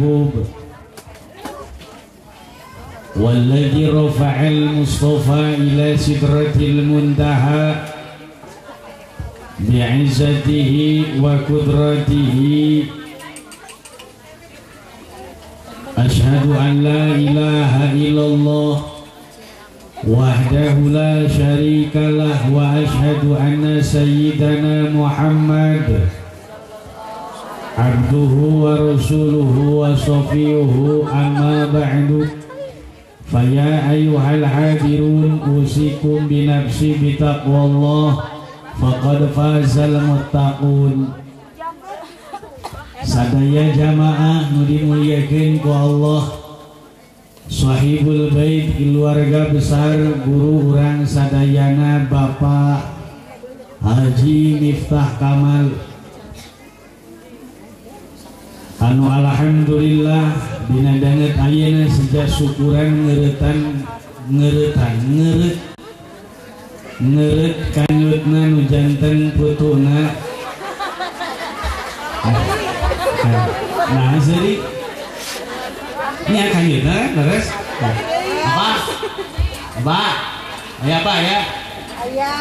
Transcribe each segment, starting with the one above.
المحبوب والذي رفع المصطفى إلى سدرة المنتهى بعزته وقدرته. أشهد أن لا إله إلا الله وحده لا شريك له وأشهد أن سيدنا محمد عبده ورسوله وصفيه. أما بعد فيا أيها الحاضرون أوصيكم بنفسي بتقوى الله فقد فاز المتقون. Sadaya jamaah nu dimuliakeun ku Allah, sahibul bait, keluarga besar guru urang sadayana Bapak Haji Miftah Kamal, anu alhamdulillah dina danget ayeuna sejak syukuran ngeuretan ngeuretan ngeureut ngeureut kanyutna nu janten putuna. Nah, jadi ini kanyutna leres apa? Apa? Aya apa ya? Aya.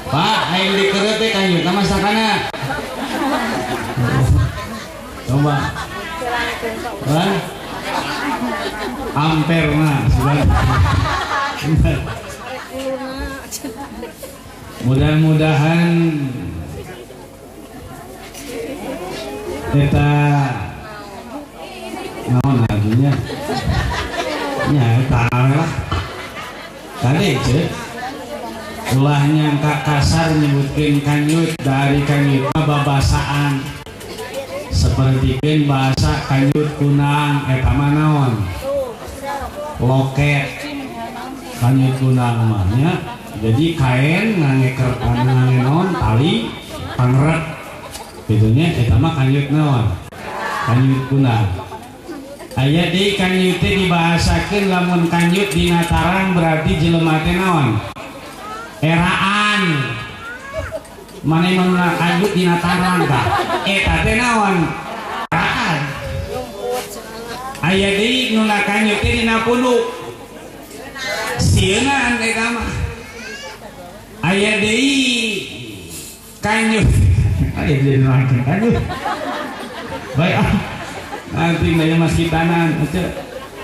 Pak, aing dikeureup teh kanyutna masakana. Coba. Hah? Amperna mudah-mudahan eta naon lagunya nya eta lah kade cek ulah nyangka kasar nyebutkeun kanyut dari kanyut babasaan sepertikeun bahasa kanyut kunang eta mah naon loket kanyut kunang mah nya. Jadi kain ngangeker ngange naon tali pangrek gitunya eta mah kanyut naon kanyut kunang. Aya deui kanyut teh dibahasakeun lamun kanyut dina tarang berarti jelema teh naon eraan. Mane mun kanyut dina tarang tah eta teh naon eraan. Aya deui nu kanyut teh dina punduk sieunaan eta mah. Aya deui kanyut aya jadi lagi kanyut baik ah nanti nanya mas kitanan.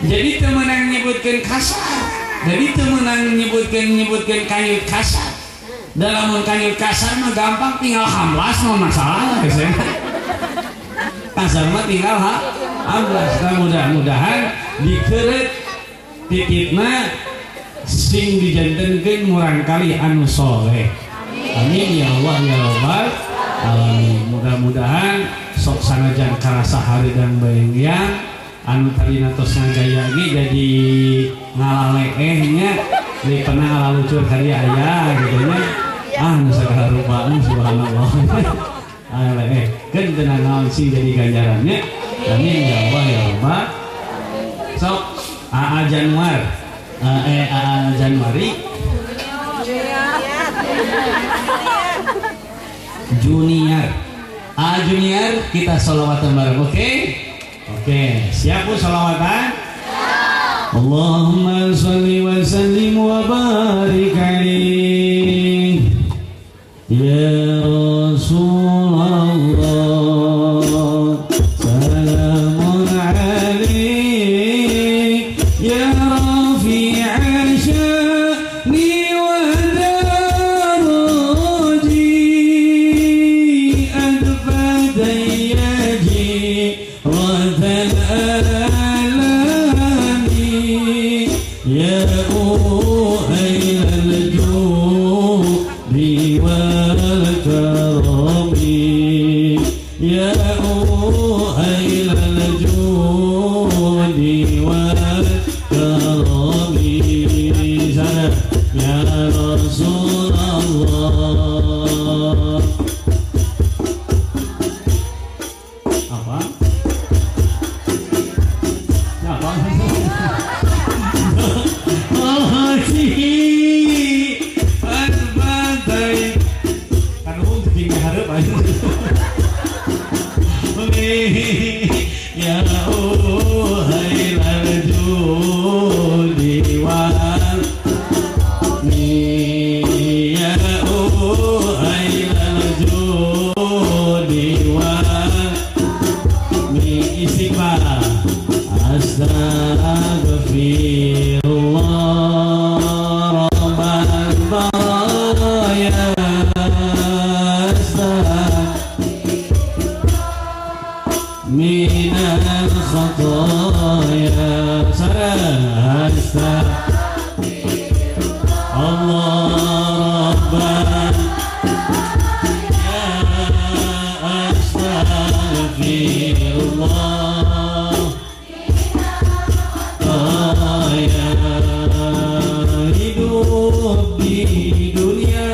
Jadi teu meunang nyebutkeun kasar, jadi teu meunang nyebutkeun kanyut kasar. Dalam kanyut kasar mah gampang tinggal hamlas mah masalah biasanya. Kasar mah tinggal hamlas. Nah, mudah-mudahan dikeureut titipna sing dijantenkeun murangkali anu soleh. Amin ya Allah ya Rabbal alamin. Mudah-mudahan sok sanajan karasa hareudang bayang anu tadina tos ngagaya ge jadi ngalaleeh nya deui pernah ngalalucur karya aya gitu nya. Ah nu sagala rupaan subhanallah. Aleeh keun teu naon sing jadi ganjarannya. Amin ya Allah ya Rabbal. Sok AA Januar AA Januari Junior A Junior kita sholawatan bareng, oke? Oke, siap Bu sholawatan? Allahumma sholli wa sallim wa barik alaihi ya Rasulullah. Salamun alaik ya rafi'a sya'ni wa daraji adfadayyaji rathal alami ya uhailal judi wal karami ya uhailal judi wal karami ya Rasulullah. Apa? Ya uhailal judi wal ya uhailal judi wal istighfar astaghfirullah rabbal baraya من الخطايا سأستغفر الله ربنا يا أستغفر الله ya hidup di dunia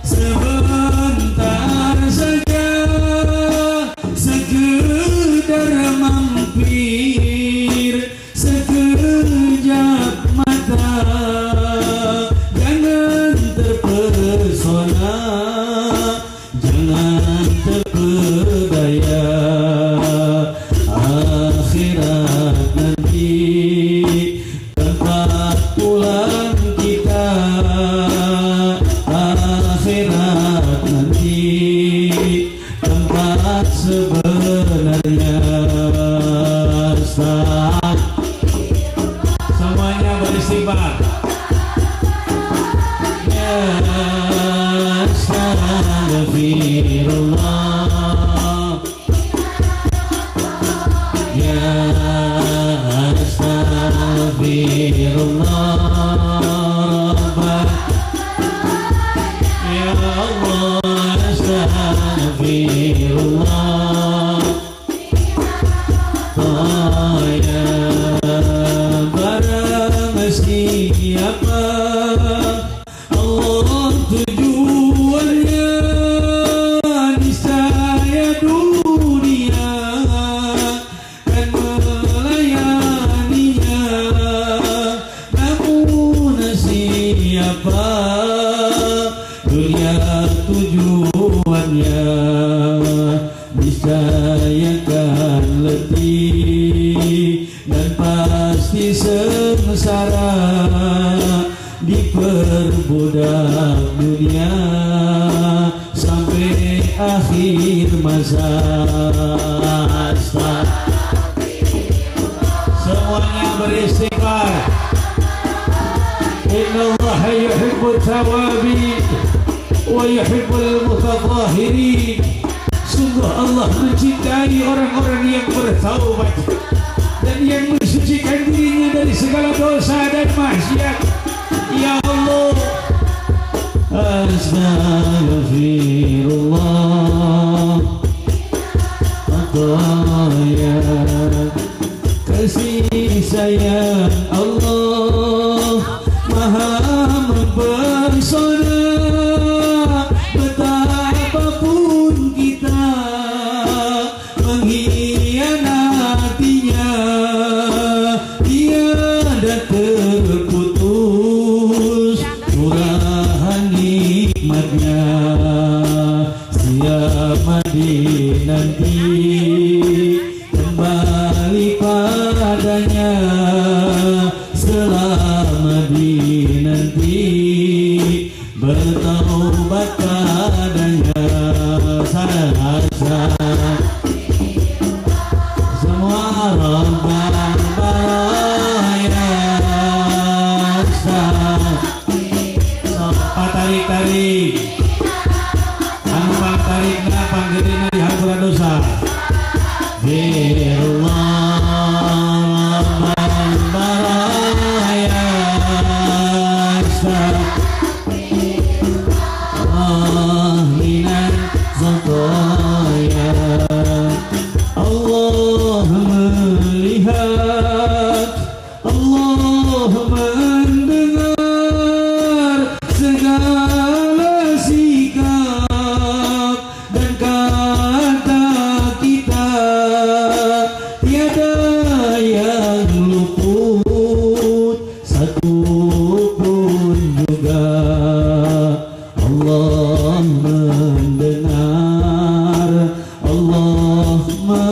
sebentar saja, sekedar mampir sekejap mata, jangan terpesona, jangan terpedaya, akhirat nanti tempat pulang kita, akhirat nanti tempat sebenarnya. Semuanya beristighfar. Ya astaghfirullah, ya astaghfirullah rabbah, ya Allah astaghfirullah. Ya barang siapa Allah tujuannya, niscaya dunia kan melayaninya. Namun siapa dunia tujuannya, niscaya kan letih dan pasti sengsara, diperbudak dunia sampai akhir masa. Semuanya beristighfar. Innallaha yuhibbut tawabin wa yuhibbul mutatahhirin. Sungguh Allah mencintai orang-orang yang bertaubat dan yang mensucikan dirinya dari segala dosa dan maksiat. Ya Allah, astaghfirullah ya kasih sayang Allah maha mempesona, betapapun kita mengkhianatinya tiada terputus curahan nikmatnya. Siapa di nanti kembali padanya, selama di nanti bertaubat padanya. Sarasa semua rabbal baraya tarik-tarik anu pangtarikna panggedena dihampura dosa. Birullah rabbal baraya minal khotoya. Allah melihat, Allah mendengar segala sikap dan kata kita, tiada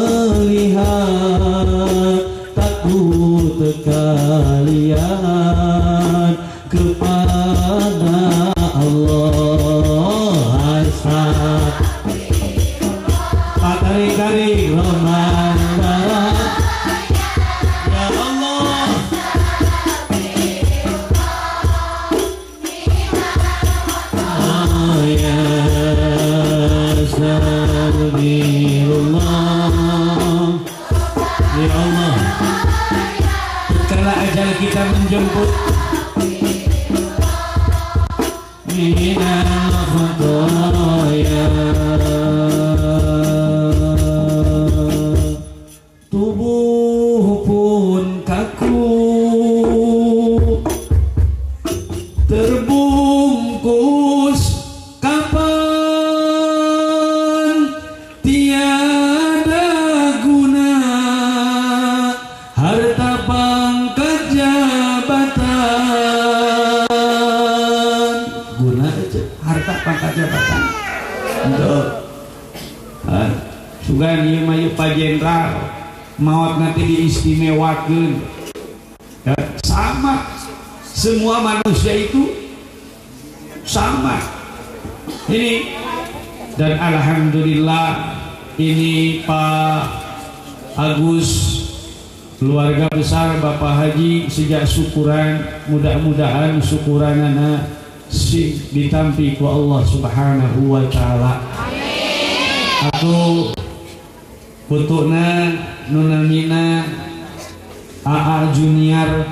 melihat, takut kalian kepada Allah. Tarik-tarik roman ya Allah. Ya Astagfirullah. Ya Allah, tatkala ajal kita menjemput, minal khotoya, tubuh pun kaku, terbungkus kapan, tiada guna harta pangkat jabatan. Guna aja harta pangkat jabatan. Untuk sugan ieu mah Pak Jenderal maot nanti diistimewakeun. Ya, sama semua manusia itu sama ini. Dan alhamdulillah ini Pak Agus, keluarga besar Bapak Haji sejak syukuran, mudah-mudahan syukuranana sing ditampi ku Allah Subhanahu wa taala. Aku putuna nunamina AA Junior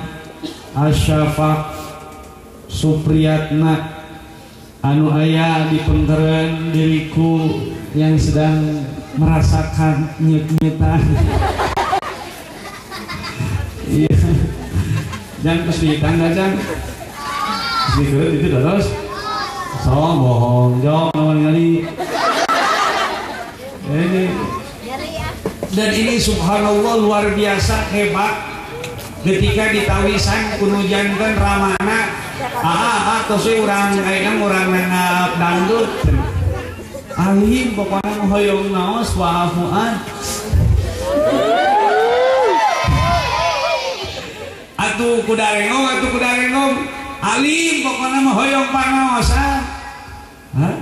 Asyafa Supriyatna anu aya di pengkeren diriku yang sedang merasakan nyet-nyetan. Iya. Jangan kesulitan aja. Itu itu terus. So bohong jong lawan kali. Ini. Dan ini subhanallah luar biasa hebat. Ketika ditawisan kuno janten ramana, tos we urang ayeuna urang nanggap dangdut. Alim pokona hoyong naos wa'afuan. Atuh kudarengong, atuh kudarengong. Alim pokona mah hoyong pangaosan. Hah?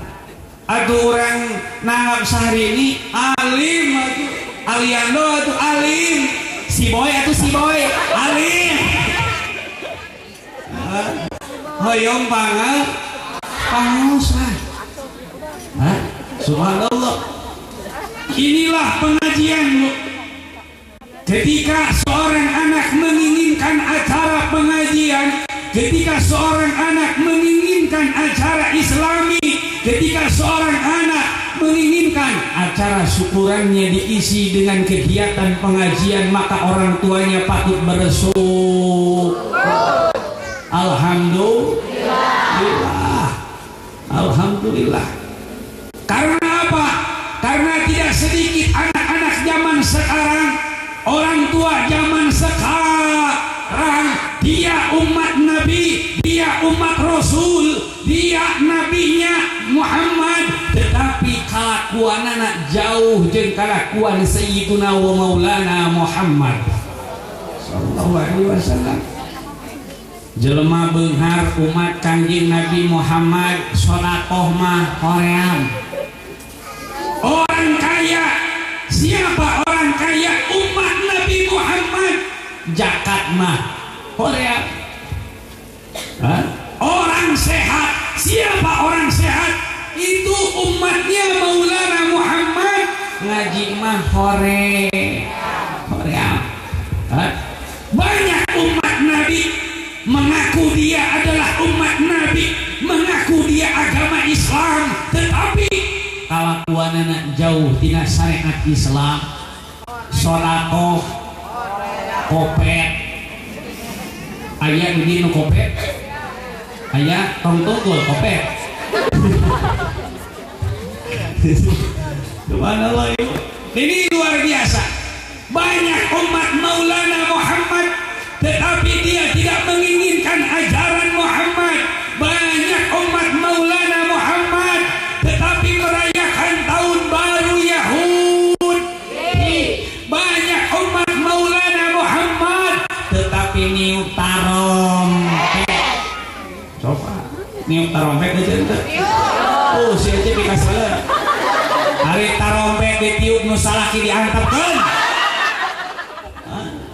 Atuh urang nanggap sahrini alim atuh aliando atuh alim. Si boy atuh si boy alim. Hoyong pangaosan. Hah? Subhanallah. Inilah pengajian, Bu. Ketika seorang anak menginginkan acara pengajian, ketika seorang anak menginginkan acara islami, ketika seorang anak menginginkan acara syukurannya diisi dengan kegiatan pengajian, maka orang tuanya patut bersyukur. Alhamdulillah. Alhamdulillah. Karena apa? Karena tidak sedikit anak-anak zaman sekarang, orang tua zaman sekarang, dia umat Nabi, dia umat Rasul, dia nabinya Muhammad, tetapi kelakuan anak jauh jeung kelakuan Sayyiduna wa Maulana Muhammad sallallahu alaihi wasallam. Jelema beunghar umat Kangjeng Nabi Muhammad sedekah mah hoream. Orang kaya, siapa orang kaya? Umat Nabi Muhammad, zakat mah hoream. Orang sehat, siapa orang sehat? Itu umatnya Maulana Muhammad, ngaji mah hore hoream. Banyak umat Nabi mengaku dia adalah umat Nabi, mengaku dia agama Islam, tetapi kalakuan anak jauh tina syariat Islam. Sodakoh kopet, aya di nu kopet, aya tong tungkul kopet. Subhanallah, ibu. Ini luar biasa. Banyak umat Maulana Muhammad, tetapi dia tidak menginginkan ajaran Muhammad. Banyak umat Maulana Muhammad, tetapi merayakan tahun baru Yahudi. tarompet aja ente. Oh si Ece dikasih. Ari tarompet ditiup nu salaki diantepkeun.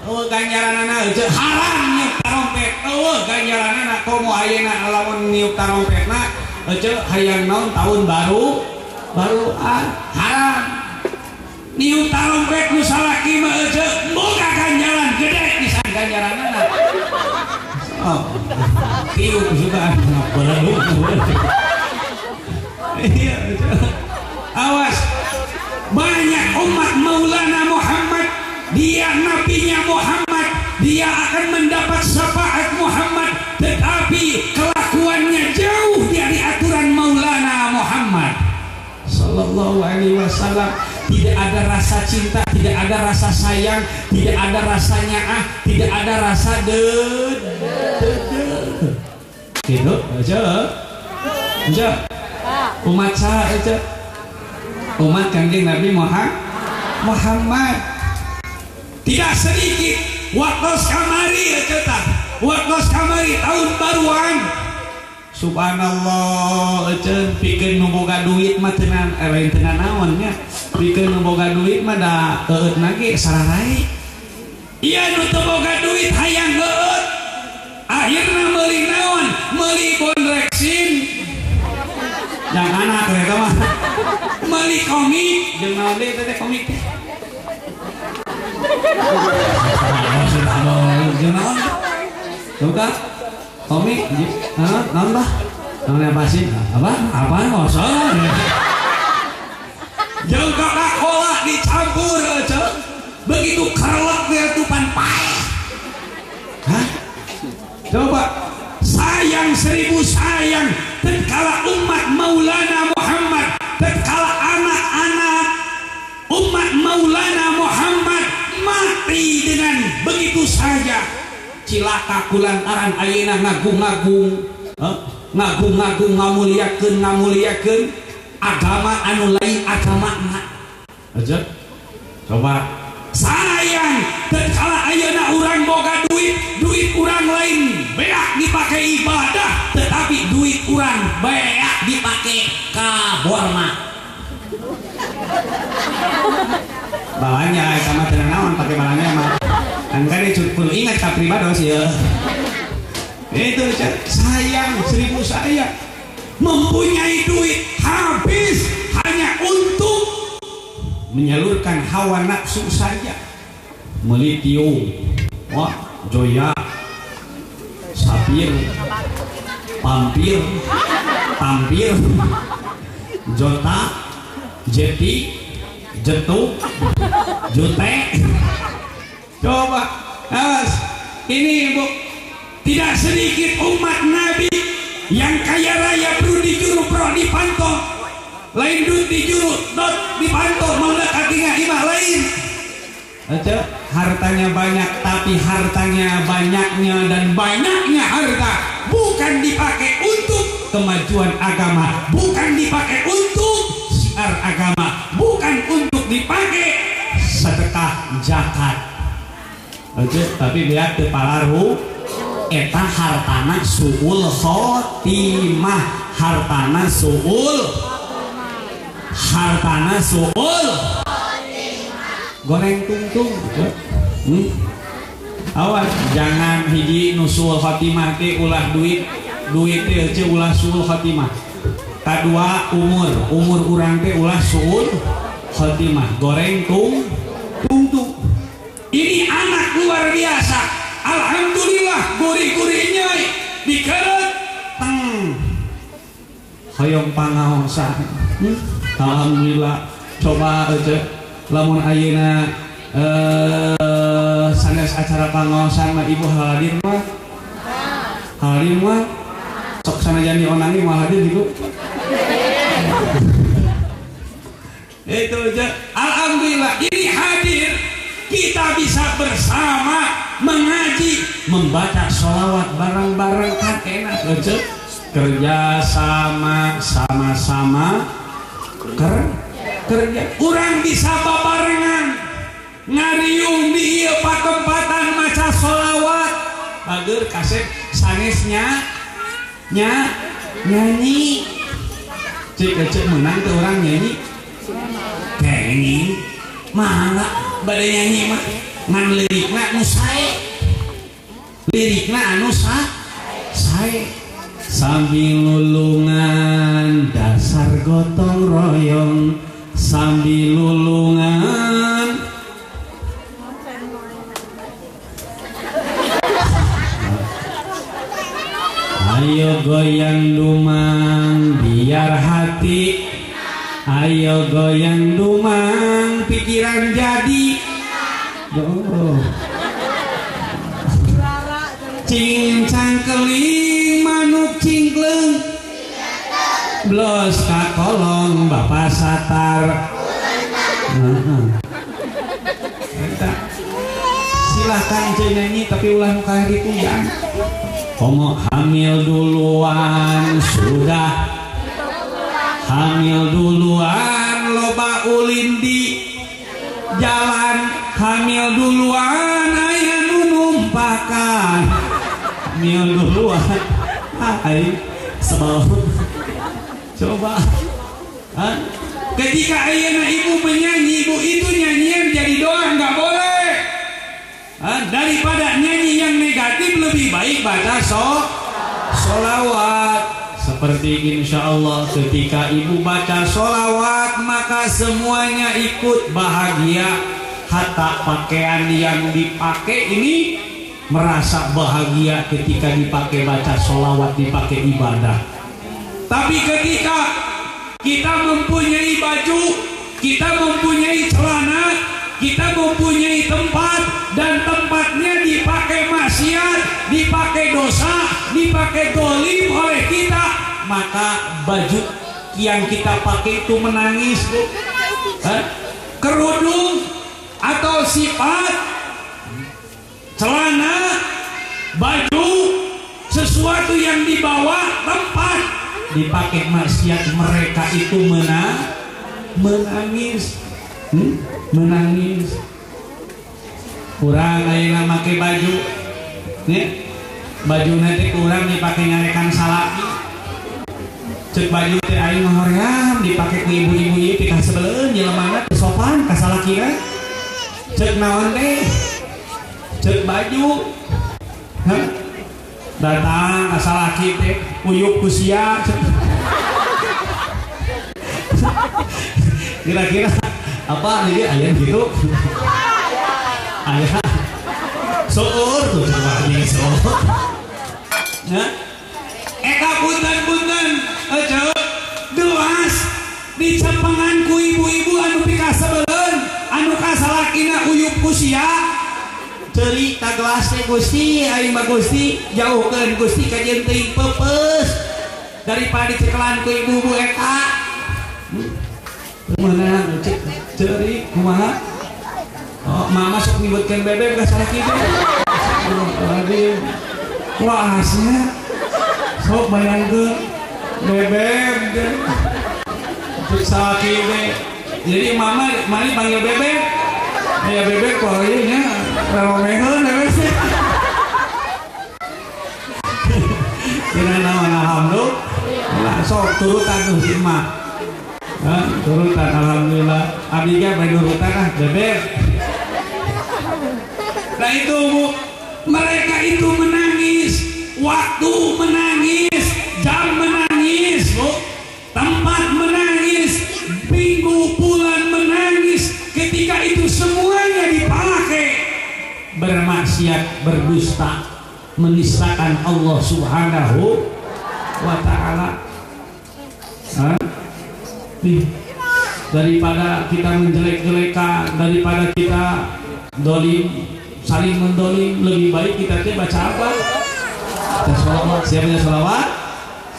Oh ganjaranana Ece haram niup tarompet. Oh ganjaranana komo ayeuna lamun niup tarompetna Ece hayang naon tahun baru baruan haram. Niup tarompet nu salaki mah Ece boga ganjaran gede pisan ganjaranana. Oh, tiup juga baru. Iya, awas. Banyak umat Maulana Muhammad, dia nabinya Muhammad, dia akan mendapat syafaat Muhammad, tetapi kelakuannya jauh dari aturan Maulana Muhammad Sallallahu alaihi wasallam. Tidak ada rasa cinta, tidak ada rasa sayang, tidak ada rasa nyaah, tidak ada rasa dede. Gitu aja. Aja. Umat saha aja? Umat Kanjeng Nabi Muhammad. Tidak sedikit waktu kamari aja tah. Waktu kamari tahun baruan. Subhanallah eceun pikeun nu boga duit mah teu lain teu naon nya. Pikeun nu boga duit mah da eueutna ge sararai. Ieu nu teu boga duit hayang heueut. Akhirna meuli naon? Meuli bonreksin. Yang anak eta mah. Meuli komik jeung naon deui teh komik teh. Jeung naon? Buka komik, hah, naon bah? Naon apa sih? Apa? Apa? Kosong. Jeung Coca-Cola dicampur aja. Begitu kerlek dia tupan paeh. Hah? Coba sayang seribu sayang tatkala umat Maulana Muhammad, tatkala anak-anak umat Maulana Muhammad mati dengan begitu saja. Cilaka kulantaran ayeuna ngagung-ngagung, ngagung-ngagung ngamuliakeun ngamuliakeun agama anu lain agamana. Aja. Coba sayang tatkala ayeuna urang boga duit, duit urang lain beak dipakai ibadah, tetapi duit urang beak dipakai ka borma. Balanya eta mah teu naon pake balanya mah. Kan kudu ingat ka pribados ya. Itu sayang seribu sayang mempunyai duit habis hanya untuk menyalurkan hawa nafsu saja. Meuli tiung, wah joya, sapir, pampir, tampir, jota, jeti, jetuk, jute. Coba, awas. Ini ibu, tidak sedikit umat Nabi yang kaya raya perlu dijuru pro dipantau, lain duit dijuru dot dipantau mendekatinya imah lain. Aja, hartanya banyak tapi hartanya banyaknya dan banyaknya harta bukan dipakai untuk kemajuan agama, bukan dipakai untuk syiar agama, bukan untuk dipakai sedekah zakat. Oke, tapi biar teu palaru eta hartana suul khotimah, hartana suul, hartana suul goreng tungtung. Awas, jangan hiji nu suul khotimah teh ulah duit, duit teh eueuh ulah suul khotimah. Kadua umur, umur urang teh ulah suul khotimah, goreng tungtung. Ini anak luar biasa. Alhamdulillah guri-gurinya dikeret teng. Hoyong pangaosan. Alhamdulillah. Coba aja lamun ayeuna sanes acara pangaosan mah ibu hadir mah. Hadir mah sok sanajan dionangi mah hadir gitu. Itu aja. Alhamdulillah ini hadir. Kita bisa bersama mengaji, membaca sholawat bareng-bareng kan enak aja. Kerja sama, sama-sama kerja. Urang bisa babarengan ngariung di ieu patempatan maca sholawat. Bager kasep sanesnya nya Nyanyi. Cek cek menang tuh orang nyanyi. Kenging mangga bade nyanyi mah ngan lirikna nu sae. Lirikna anu sae. Sambil lulungan dasar gotong royong, sambil lulungan. Ayo goyang dumang biar hati, ayo goyang dumang pikiran jadi. Oh. Cincang keling manuk cingkleng, blos kakolong bapak satar. Silahkan nyanyi tapi ulah nu kaharitu ya. Komo hamil duluan sudah, hamil duluan loba ulin di jalan, hamil duluan aya nu numpakan, hamil duluan ai sebab coba. Hah? Ketika ayeuna ibu menyanyi, ibu itu nyanyian jadi doa nggak boleh. Hah? Daripada nyanyi yang negatif lebih baik baca sholawat. Seperti insya Allah ketika ibu baca sholawat maka semuanya ikut bahagia. Hatta pakaian yang dipakai ini merasa bahagia ketika dipakai baca sholawat, dipakai ibadah. Tapi ketika kita mempunyai baju, kita mempunyai celana, kita mempunyai tempat, dan tempatnya dipakai maksiat, dipakai dosa, dipakai dolim oleh kita, maka baju yang kita pakai itu menangis, Bu. Hah? Kerudung atau sifat, celana, baju, sesuatu yang dibawa tempat dipakai maksiat, mereka itu menangis. Menangis. Kurang ayeuna make baju nih, baju nanti kurang dipakai nyarekan salaki. Cek baju teh aing mah hoream dipake ku ibu-ibu ieu pikasebeleun jelemana teu sopan ka salakina. Cek naon teh? Cek baju. Hah? Datang ka salaki teh uyuk ku sia. Kira-kira apa ini ayam gitu? Ayah soor tuh coba ini soor. Nah, eka punten-punten aja gelas dicepengan ku ibu-ibu anu pikasebeleun, anu kasalakina uyup ku sia. Ceuri ka gelas teh Gusti, aing mah Gusti jauhkeun Gusti ka jeung teuing peupeus daripada dicekelan ku ibu-ibu eta. Mana cek ceuri kumaha? Oh, mama sok nyebutkeun bebek ka salaki teh. Waduh. Wah, asnya. Sok bayangkeun bebek teh. Cek salaki teh. Jadi mama mari panggil bebek. Ya bebek kok ieu nya raromeheun bebek sih. Dina naon alhamdulillah. Sok turutan tuh si emak. Hah, turutan alhamdulillah. Abdi ge bade nurutan ah bebek. Nah itu Bu, mereka itu menangis, waktu menangis, jam menangis, Bu, tempat menangis, minggu bulan menangis. Ketika itu semuanya dipakai bermaksiat, berdusta, menistakan Allah Subhanahu wa Ta'ala. Nih, daripada kita menjelek-jelekan, daripada kita dolim, saling mendolim, lebih baik kita teh baca apa? Baca sholawat. Siapa baca sholawat?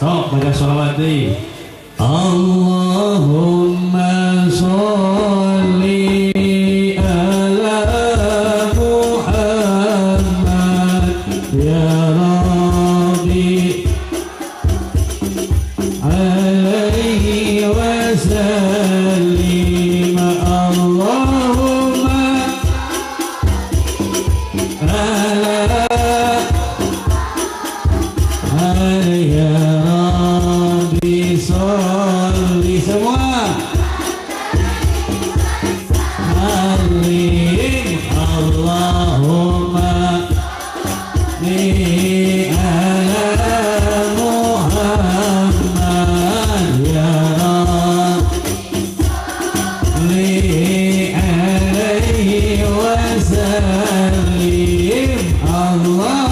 Sok baca sholawat deh. Allahumma sholli ala Muhammad ya Rabbi alaihi wasallim. Allahumma ala ya وسلم الله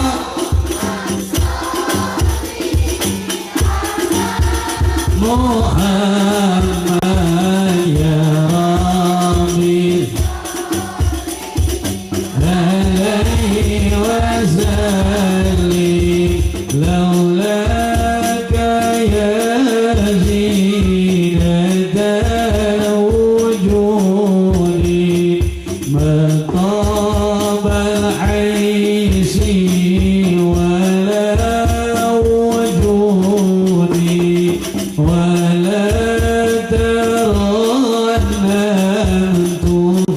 محمد يا ربي عليه وسلم لولاك يا زينة الوجود ما طاب العيش ولا وجودي ولا ترنمت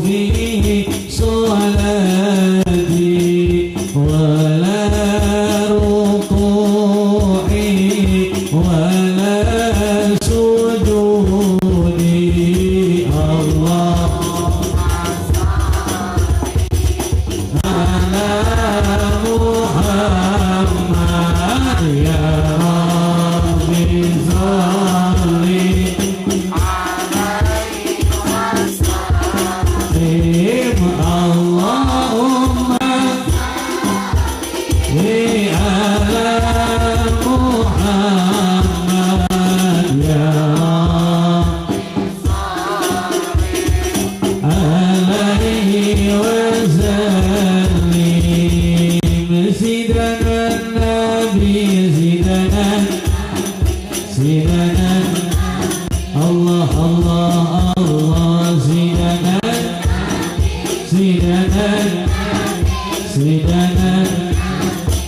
في صلاتي ولا ركوعي ولا سجودي الله على محمد يا ربي صل عليه اللهم على محمد يا رب عليه وسلم سيدنا النبي سيدنا سيدنا الله الله الله سيدنا سيدنا سيدنا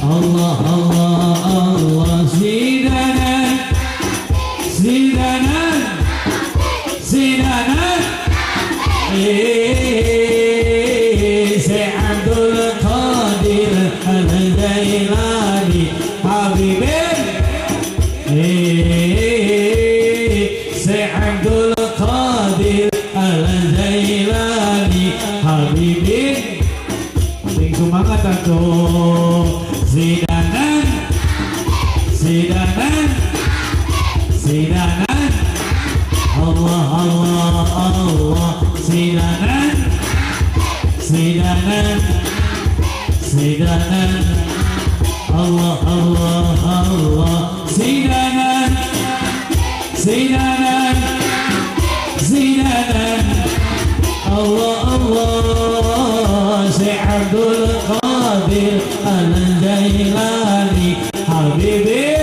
الله الله الله سيدنا سيدنا سيدنا سي عبد القادر الجيلاني حبيبي سي عبد القادر الجيلاني حبيبي sing semangat atuh Zidanan Zidanan Zidanan Allah Allah Allah Zidanan Zidanan Zidanan Allah Allah Allah Zidanan Zidanan Zidanan Allah Allah Syekh Abdul Qadir Al-Jailani Habibi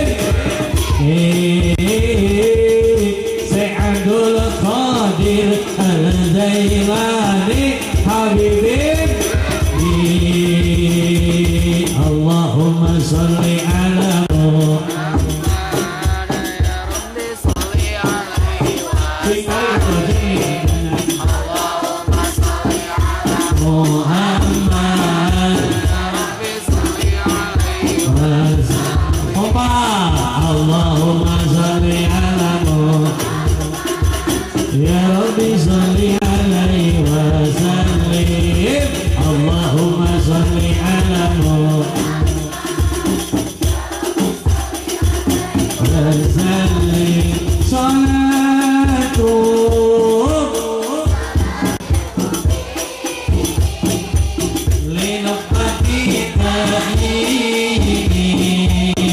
Syekh Abdul Qadir Al-Jailani Habibi Allahumma salli ala Muhammad ya Rabbi sholli alaihi wa Allahumma sholli ala Muhammad ya Rabbi sholli alaihi wa Opa Allahumma sholli ala Muhammad ya Rabbi sholli alaihi wa sallim Allahumma sholli ala Muhammad wa sallim salatu linaqati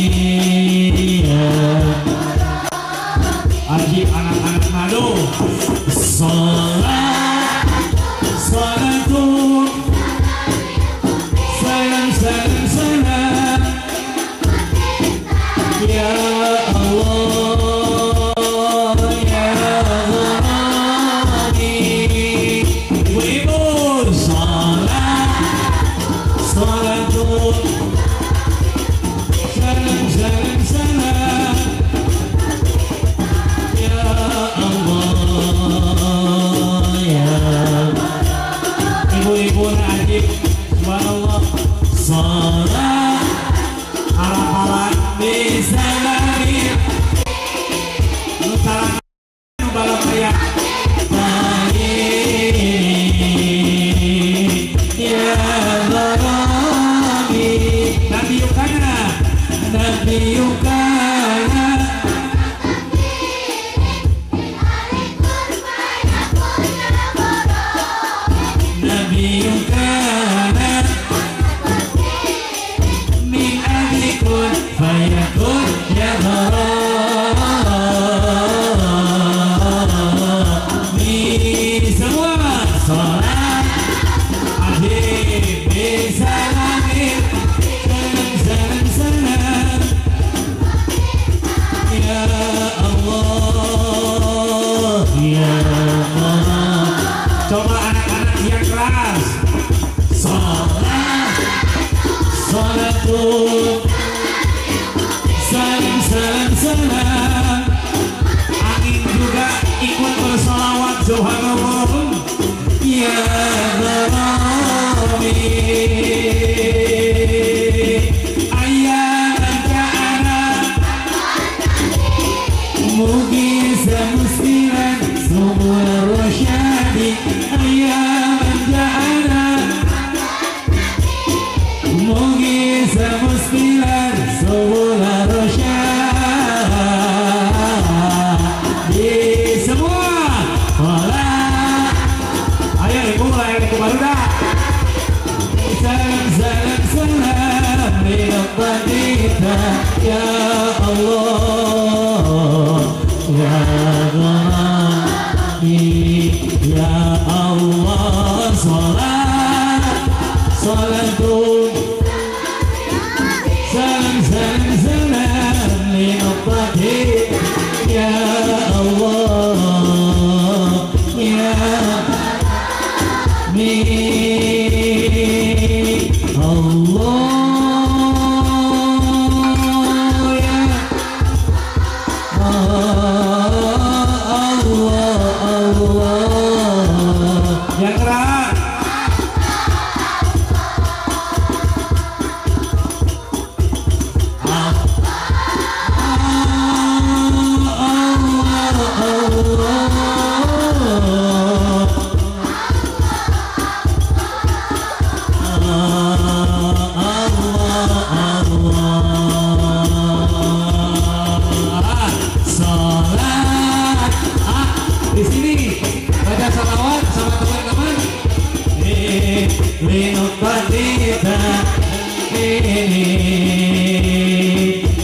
tahiyya Ajib anak-anak madu salat salatu salam salam salam ya Allah ya Ghani ibu-ibu salat salatu salam salam salam ya Allah ya ibu-ibu najib subhanallah salat ala-ala bisalami nu salam nu balap aya ya Rabbi Nabi Yukana Nabi Yukana Nabi Yukana Ayah anak mugi semustilan semua rosyadi. Ayah anak mugi semustilan semua rosyadi. Semua hola. Ayo ibu mulai ibu baru dah. Salam salam salam kita ya Allah ya Rabbi ya Allah. Salat salatu salam salam salam li ya Allah ya Rabbi Allah ya Allah Allah yang keras. Di sini baca salawat sama teman-teman.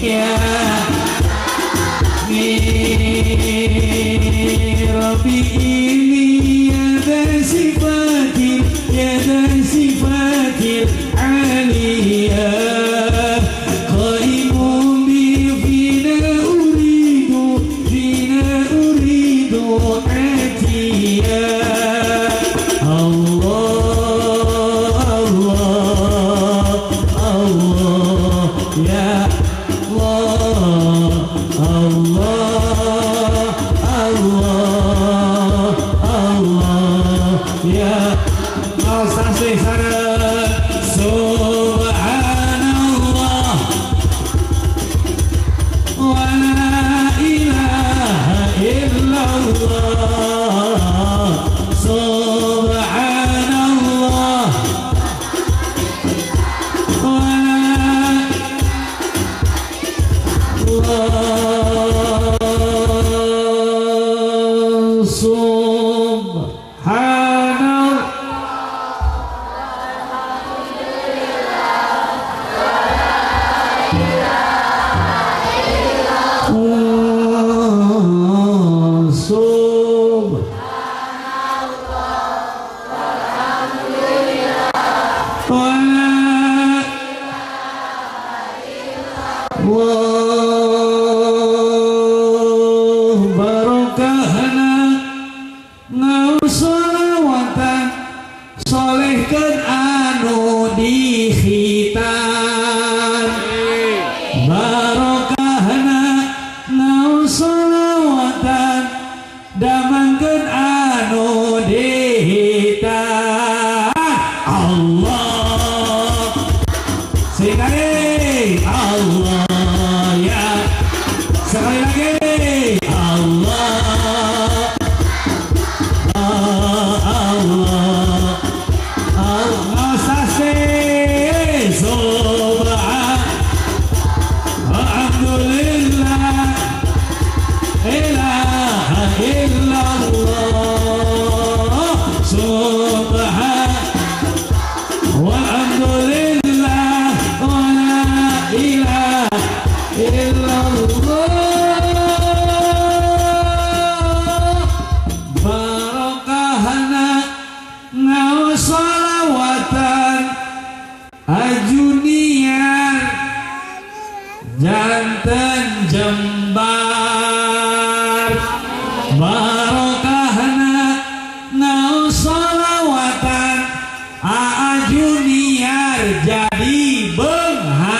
Ya Rabbi ini ya sifatil aliyah qaimun bi fina uridu atiyah. Allah Allah Allah ya Allah Allah Allah Allah ya Allah. Subhanallah wa la ilaha illallah. Subhanallah wa la Allah. Subhanallah. Barokahna ngasolawatan solehkeun anu dikhitan. Barokahna ngasolawatan damangkeun anu dikhitan. Allah sekali Allah ya sekali lagi Allah Allah Allah sase subhan alhamdulillah ilaha illallah subhan walhamdulillah wa la ilaha illallah. Barokahna ngasolawatan ajunian janten jembar. Barokahna ngasolawatan ajuniar jadi benghar.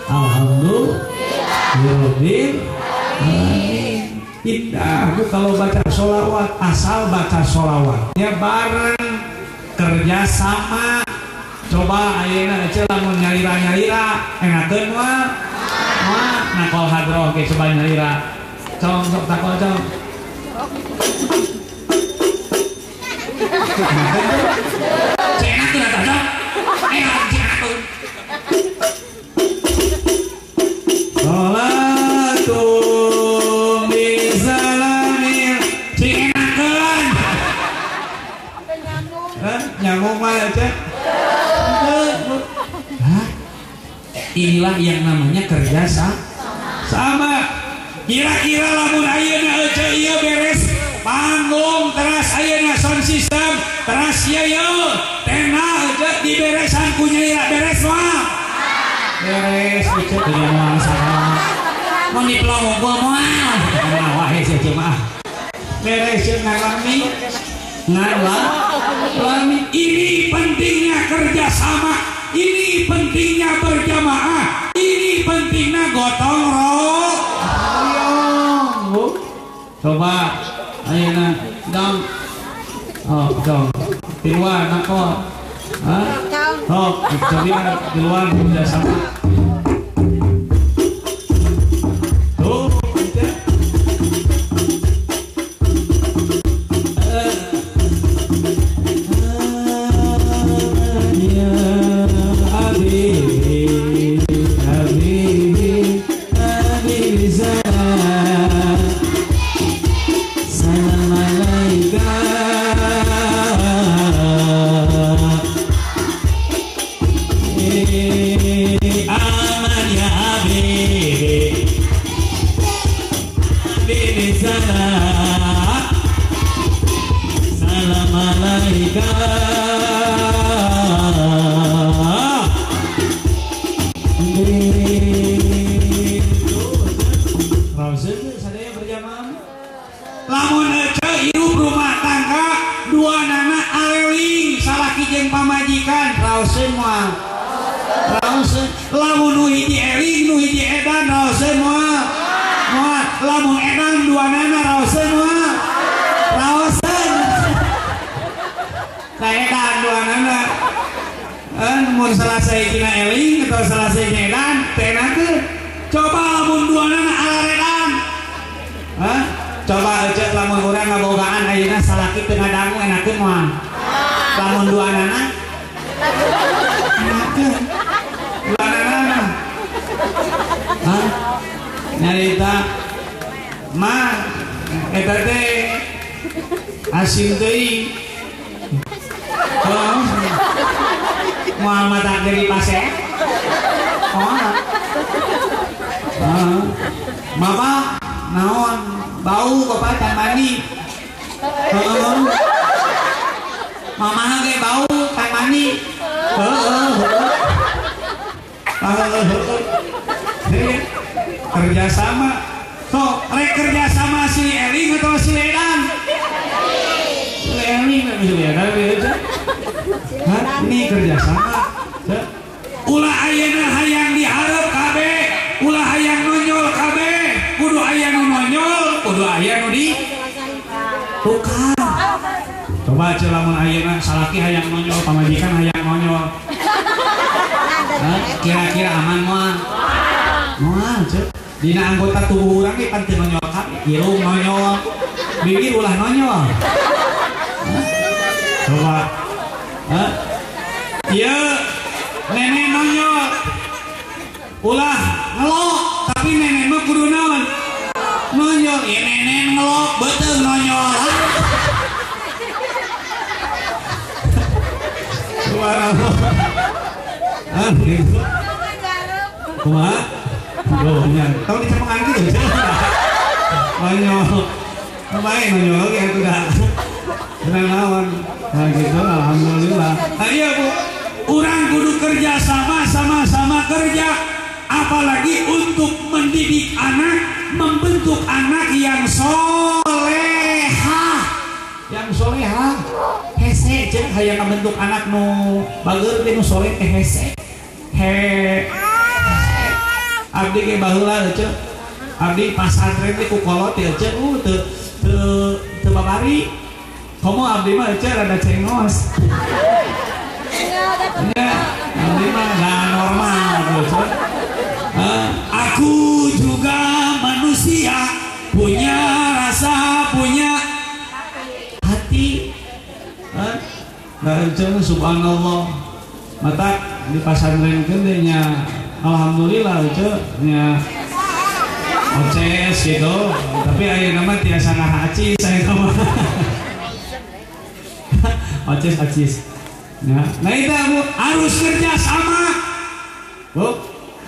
Alhamdulillah. Indah. Kamu kalau baca sholawat, asal baca sholawatnya bareng, kerja sama. Coba ayeuna ece lamun nyalira-nyalira, enakeun mah. Mah nakol hadroh ge coba nyalira. Cong sok takol cong. Cek enakeun atuh cong. Enak cek enakeun. Sholatum bisalamil cek enakeun. Nyambung mah ece. Hah? Inilah yang namanya kerja sama. Kira-kira lamun ayeuna ece ieu beres panggung teras ayeuna sound system teras ieu yeuh tenda ece diberesan ku nyalira beres mah. Beres ece teu moal salah. Mun dipelong unggul moal. Nah wae ece mah. Beres jeung ngalami. Ngalami. Ini pentingnya kerja sama. Ini pentingnya berjamaah. Ini pentingnya gotong royong. Coba ayeuna dong. Oh, dong. Tiluan nakol. Hah? Oh, coba tiluan kerja sama. Tuh, gitu. Lamun ece hirup rumah tangga dua nana aleling salaki jeung pamajikan raoseun moal. Raoseun lamun nu hiji eling nu hiji edan raoseun moal. Moal lamun edan dua nana raoseun moal. Raoseun. Ka edan dua nana. Mun selasa hijina eling atau selasa hijina edan teu enakeun. Coba lamun dua nana alaredan. Hah? Coba ece lamun urang ngabogaan ayeuna salaki teu ngadangu enakeun moal. Lamun dua nana enakeun. Dua nana. Hah? Nyarita mah eta teh asin teuing. Oh. Moal mata jadi pasek. Oh. Heeh. Bapak naon? Bau bapak tan mandi. Heeh. Mamah ge bau tan mandi. Heeh, heeh. Heeh. Kerja sama. Sok rek kerja sama si Eling atau si Edan? Si Eling atau si Edan aja. Hah, ini kerja sama. Ulah ayeuna hayang dihareup kabeh, ulah hayang nonyol kabeh, kudu aya nu nonyol, kudu aya nu di tukar. Coba aja lamun ayeuna salaki hayang nonyol, pamajikan hayang nonyol. Kira-kira aman moal? Moal ceu. Dina anggota tubuh urang ge pan teu nonyol kabeh, irung nonyol, bibir ulah nonyol. Coba. Hah? Ieu nenek nonyol. Ulah ngelok, tapi nenek mah kudu naon? Nonyol. Ya nenek ngelok, beuteung nonyol. Subhanallah. Ah, gitu. Kumaha? Oh, nya. Tong dicepengan kitu. Nonyol. Bae nonyol ge atuh da. Tenang naon. Nah gitu, alhamdulillah. Nah, iya Bu, urang kudu kerja sama, sama-sama kerja. Apalagi untuk mendidik anak, membentuk anak yang soleha. Yang soleha, hese jeung hayang ngabentuk anak nu bager teh nu soleh teh hese. He. Abdi ge baheula heueuh. Abdi pasantren teh ku kolot teh heueuh teu teu babari. Komo abdi mah ece rada cengos. Ya, abdi mah nggak normal gitu. Aku juga manusia, punya rasa, punya hati. Nah, subhanallah. Mata di pasantren nya alhamdulillah nya oces gitu. Tapi ayeuna mah tiasa ngahaci saya mah. Oces acis. Nah, itu Bu, harus kerja sama. Bu,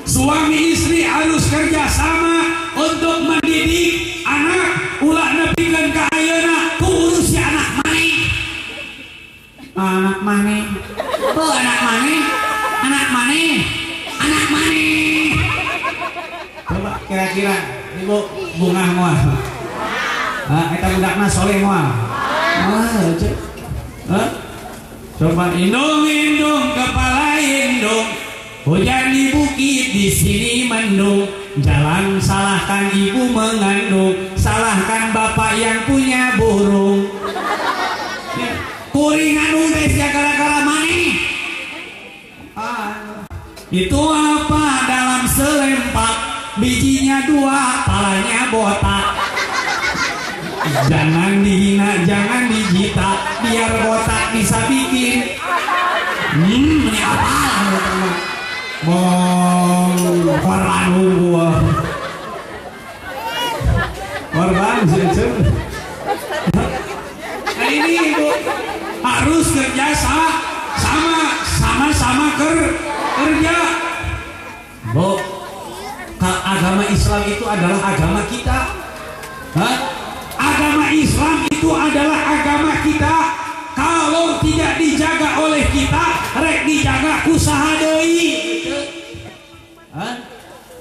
suami istri harus kerja sama untuk mendidik anak. Ulah nepikeun ka ayeuna ku urus si anak maneh. Anak maneh. Oh, anak maneh. Anak maneh. Anak maneh. Coba kira-kira ibu bungah moal. Ah, eta budakna soleh moal. Ah, hah? Coba indung-indung kepala indung, hujan di bukit di sini mendung, jalan salahkan ibu mengandung, salahkan bapak yang punya burung. Kuring anu teh sia gara-gara maneh. Ah, itu apa dalam selempak, bijinya dua, palanya botak. Jangan dihina, jangan dijita, biar botak bisa bikin. Ini apa? Bong, korban gua. Korban sih. Nah ini ibu harus kerja sama kerja. Bu, agama Islam itu adalah agama kita. Hah? Agama Islam itu adalah agama kita. Kalau tidak dijaga oleh kita, rek dijaga usaha deui.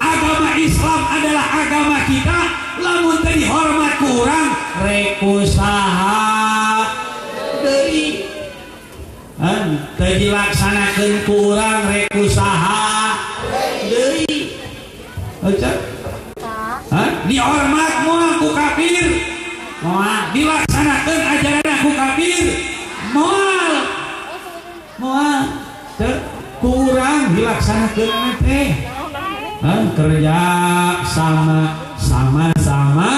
Agama Islam adalah agama kita. Lamun teu dihormat ku urang, rek usaha deui. Teu dilaksanakeun ku urang, rek usaha deui. Dihormat moal ku kafir. Moal dilaksanakan ajaran aku kafir, moal moal kurang dilaksanakan teh. Kerja sama sama sama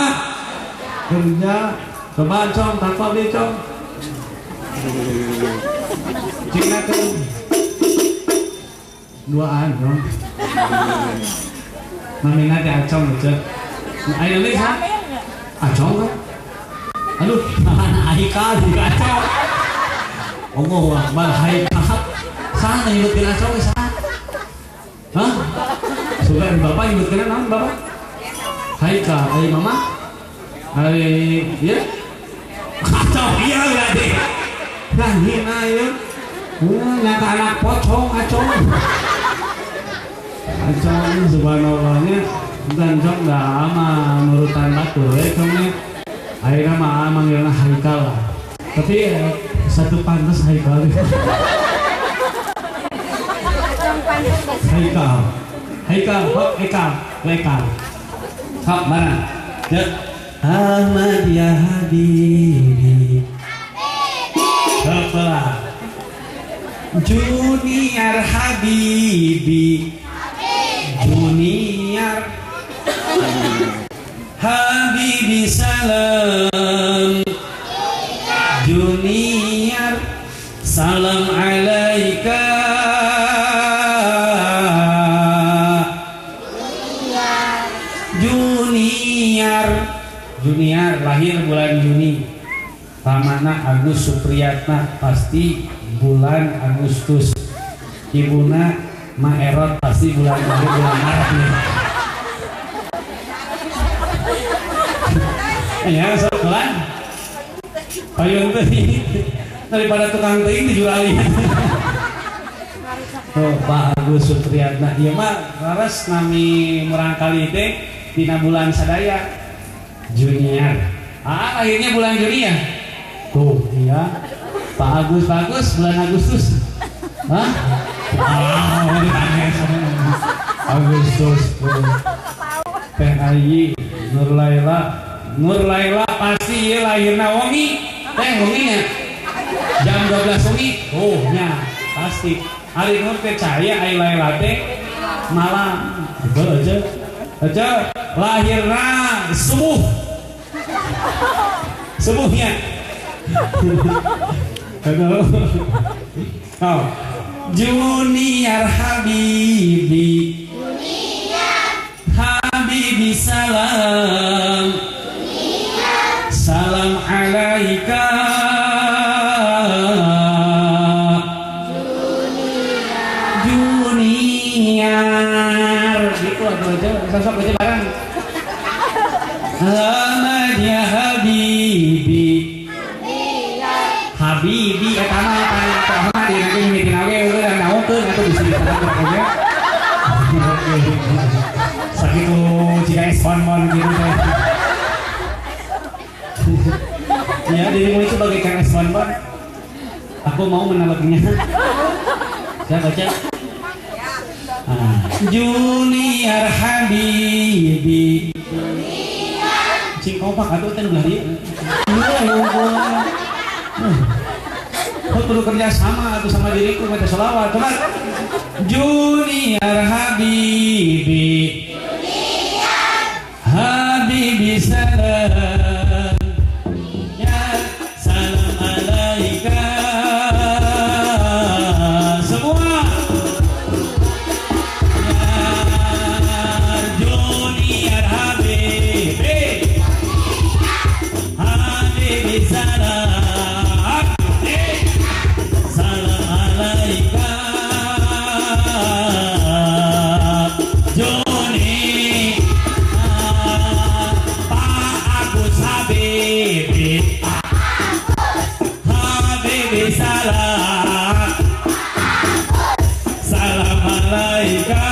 kerja. Coba cong takut deh cong. Cina tuh duaan dong. Mamina teh acong aja. Ayo nih ha, acong kan? Aduh, Haikal juga acong. Allahu Akbar, Haikal. Saha nyebutkeun acong saha? Hah? Sugan bapak nyebutkeun naon bapak? Haikal, ai mama? Ai ieu? Acong ieu berarti. Nah, hina ieu. Nyata anak pocong acong. Acong subhanallahnya dan cong da ama nurutan batur we congnya. Akhirnya mah manggilnya Haikal lah. Tapi satu pantas Haikal. Haikal, Haikal, hok Haikal, Haikal. Hok mana? Ya. Ahmad ya Habibi. Hok Junior Habibi. Junior Habibi salam. Junior salam alaika. Junior Junior lahir bulan Juni. Pamana Agus Supriyatna pasti bulan Agustus. Ibuna Maerot pasti bulan lahir bulan Maret nih. Ya, sok bulan. Payung teh daripada tukang teuing dijual. Oh, Pak Agus Supriyatna ieu mah leres nami murangkali teh dina bulan sadaya Junior. Ah, lahirnya bulan Juni ya? Tuh, iya. Pak Agus, Pak Agus bulan Agustus. Hah? Ah, Agustus. Teh Ayi Nur Laila Nur Laila pasti ieu lahirna wengi. Teh wenginya. Jam 12 wengi. Oh nya, pasti. Ari Nur teh cahaya, ari Laila teh malam. Betul aja. Aja lahirna subuh. Subuhnya. Oh. Junior Habibi. Habibi salam. Salam alaika. Junior. Gitu aja, sosok aja bareng. Ahmad ya Habibi. Habibi eta mah pan Ahmad dina ge mimitina oge udah naokeun atuh bisi ditanggap aja. Sakitu jika es bonbon gitu teh. Ya dirimu itu bagaikan es bonbon. Aku mau menalakinya. Saya baca. Junior Habibi. Cing kompak atuh teh belah dieu. Kau perlu kerja sama atau sama diriku baca sholawat. Coba. Junior Habibi. Habibi salam. Ya salam alaika. Semua. Ya Junior Habibi. Habibi salam. Salam alaika. Joni Pak Agus Habibi. Habibi salam. Salam alaika.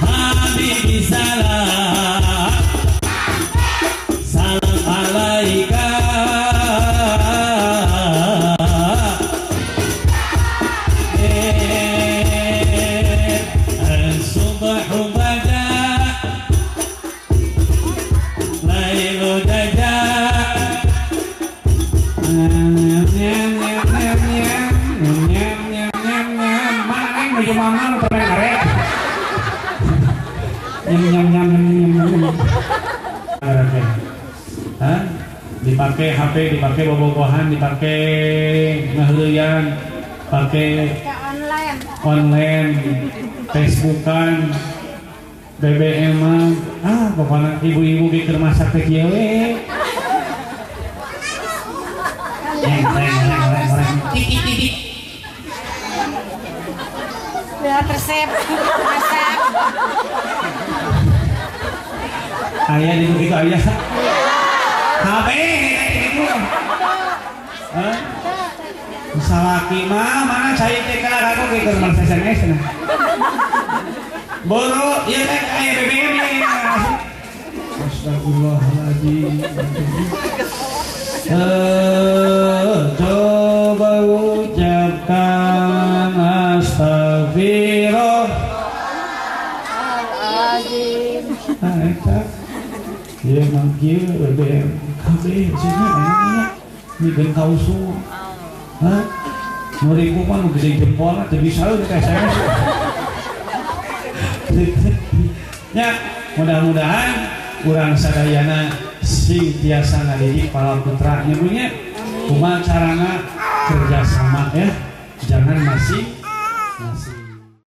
Habibi salam. Salam alaika. As-subhu bada lailu daja. Mana mama pernah karek. Nyam nyam nyam nyam nyam. Hah? Dipakai HP, dipakai bobogohan, dipakai ngaheuyan, pakai online, Facebookan, BBM-an. Ah, pokoknya ibu-ibu pikir masak teh kieu we. Reng reng reng reng reng. Titik titik. Lihat resep masak. Ayah di begitu ayah. HP itu. Hah? Salaki mah mana cai teh ka aku ge keur malas SMS nah. Boro ieu teh aya BBM ieu. Astagfirullahaladzim. Coba ucapkan astagfirullah. Ah, eta. Ieu mah kieu BBM kabeh cenah enaknya. Mikeun ka usum. Hah? Muriku mah nu gede jempol teu bisa euy ka SMS. Ya, mudah-mudahan urang sadayana sing tiasa ngadidik para putra nya. Kumaha carana kerjasama ya. Jangan masih